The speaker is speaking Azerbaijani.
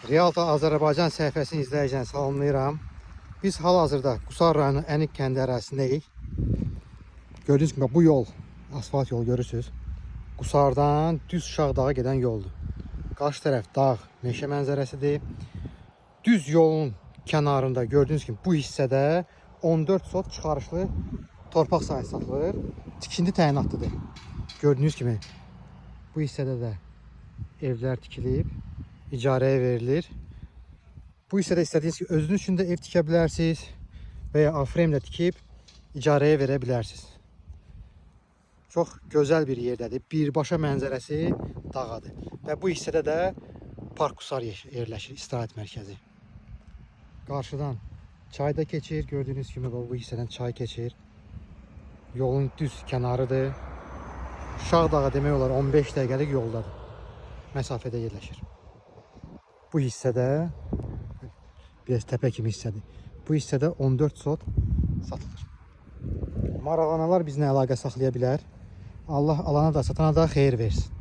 Realta Azərbaycan səhifəsini izləyiciləri salamlayıram. Biz hal-hazırda Qusar rayonu Ənik kəndi ərazisindəyik. Gördüyünüz kimi bu yol, asfalt yol görürsünüz. Qusardan düz Şah dağa gedən yoldur. Qarşı tərəf dağ, meşə mənzərəsidir. Düz yolun kənarında gördüyünüz kimi bu hissədə 14 sot çıxarışlı torpaq sahəsi satılır. Tikinti təyinatlıdır. Gördüyünüz kimi bu hissədə də evlər tikilib, icarəyə verilir. Bu hissədə istədiyiniz kimi özünüz üçün də ev tikə bilərsiniz və ya A-frame də tikib icarəyə verə bilərsiniz. Çox gözəl bir yerdədir. Birbaşa mənzərəsi dağadır. Və bu hissədə də Park Qusar yerləşir, istirahət mərkəzi. Qarşıdan çay da keçir. Gördüyünüz kimi bu hissədən çay keçir. Yolun düz kənarıdır. Şah dağa demək olar 15 dəqiqəlik yoldadır. Məsafədə yerləşir. Bu hissədə biraz təpə kimi hissədir. Bu hissədə 14 sot satılır. Maraqlananlar bizlə əlaqə saxlaya bilər. Allah alana da satana da xeyir versin.